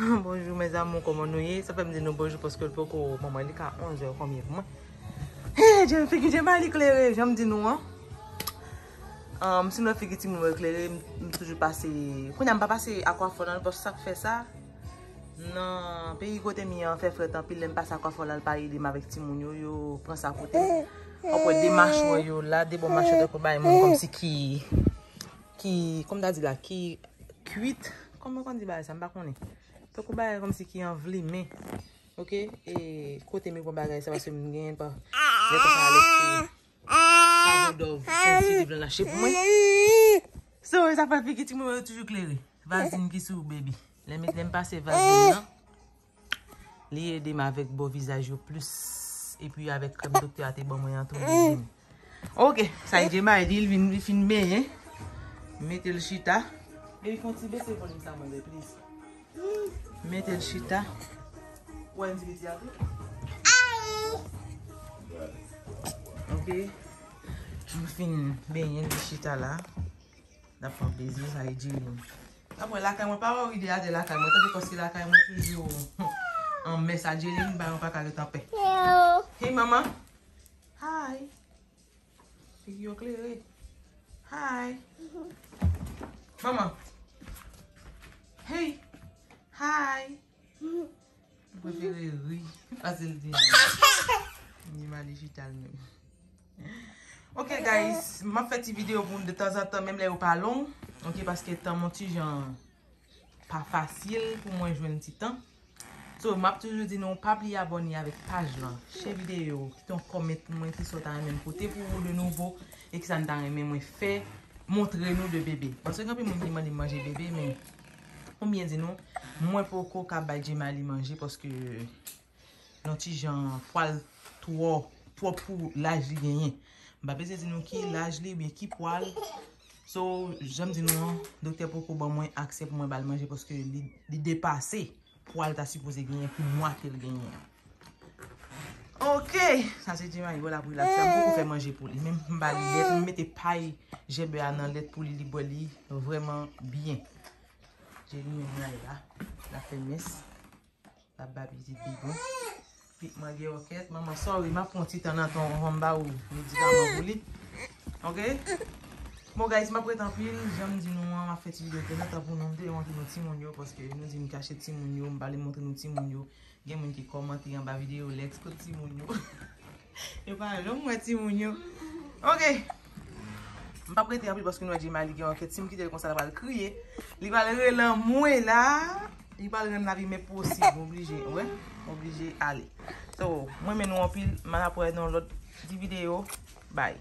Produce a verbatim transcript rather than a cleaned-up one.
Bonjou, mes amours, kòman nou ye? Sa fè m di nou bonjou paske l poko, manman, li ka onz è konbyen pou mwen. Hey, Djemali, figi Djemali klere, jan m di nou an. Um, si nou wè figi timoun mwen klere, m, m toujou pase. Kounye a m pa pase akwafò nan, paske sa k fè sa, nan peyi kote m ye an fè frèt anpil, lè m pase akwafò la, l pa ede m avèk timoun yo, yo pran sa kote. W ap wè de machwè yo la, de bò machwè tankou bay moun kòmsi ki, ki, kòm ta di la, ki kwit. Kòman konn di bagay sa, m pa konnen. Tankou bagay kòmsi ki anvlimen. Ok? E kote m pran bagay sa, paske m genyen pa. Lè konsa Alex, Pavlodov, sensitiv lan lache pou mwen. So, e sa fè figi timoun yo toujou klere. Vazin ki sou baby. Lè m, lè m pase vazin nan, li ede m avèk bò vizaj yo plis. Epi avèk krèm doktè a te ban mwen an tou, li ede m. Ok, sa e Djemali, li vin, li fin benyen. Mete l chita. Baby, fè yon ti bese volim sa mwen, please. Mete l chita. Ou wè m di piti a tou? Ok. M fin benyen l chita la. L ap fè plezi, sa e Djemali. Apre lakay mwen, pa wè ide atè lakay mwen. Tande kòsi lakay mwen toujou an mès a Djemali, ba mwen pa ka ret anpè. Hey, manman. Hi. Figi yo klere. Hi. Manman. Hey. Hi. M prefere ri. Pase l di. Ni mali chita l menm. Ok, guys, m ap fè ti videyo pou nou de tanzantan, menm lè yo pa long. Ok, paske tan m on ti jan pa fasil pou mwen jwenn ti tan. So, m ap toujou di nou, pa bliye abòne avèk paj lan. Chen videyo, kite yon kòmant pou mwen, kisa w ta renmen m pote pou ou de nouvo, e kisa n ta renmen mwen fè, montre nou de bebe. Paske gen anpil moun ki mande m manje bebe, men pou m byen di nou, mwen poko ka bay Djemali manje, paske yon ti jan pwa l twò, twòp pou laj li genyen. M pa bezwen di nou ki laj li oubyen ki pwa l. So, jan m di nou an, doktè poko ban mwen aksè pou mwen ba l manje paske li, li depase pwa l ta sipoze genyen pou mwa ke l genyen an. Ok, sa se Djemali, wè l ap rilaks la. M poko fè manje pou li. Menm m ba li lèt, m mete pay jèbè a nan lèt pou li, li bwè li vrèman byen. Djemali menm la, l ap fè mès. L ap ba pitit bibwon. Pitit mwen gen òkèt. Manman, sorry, m ap pran ti tan nan tan anvan m ba ou medikaman pou li. Ok? Bon, guys, m ap ret anpil. Jan m di nou an, m ap fè ti videyo de tan an tan pou nou. M te montre nou timoun yo, paske nou di m kache timoun yo, m pa vle montre nou timoun yo. Gen moun ki kòmante anba videyo, Lex, kot timoun yo? Yo pa janm wè timoun yo. Ok. M p ap rete anpil paske nou wè Djemali gen òkèt. Si m kite l konsa, l pral kriye. Li pral rele mwen la. Li pral rann lavi m enposib. M oblije, wè. M oblije ale. So, mwen renmen nou anpil. M al ap wè nan lòt ti videyo. Bye.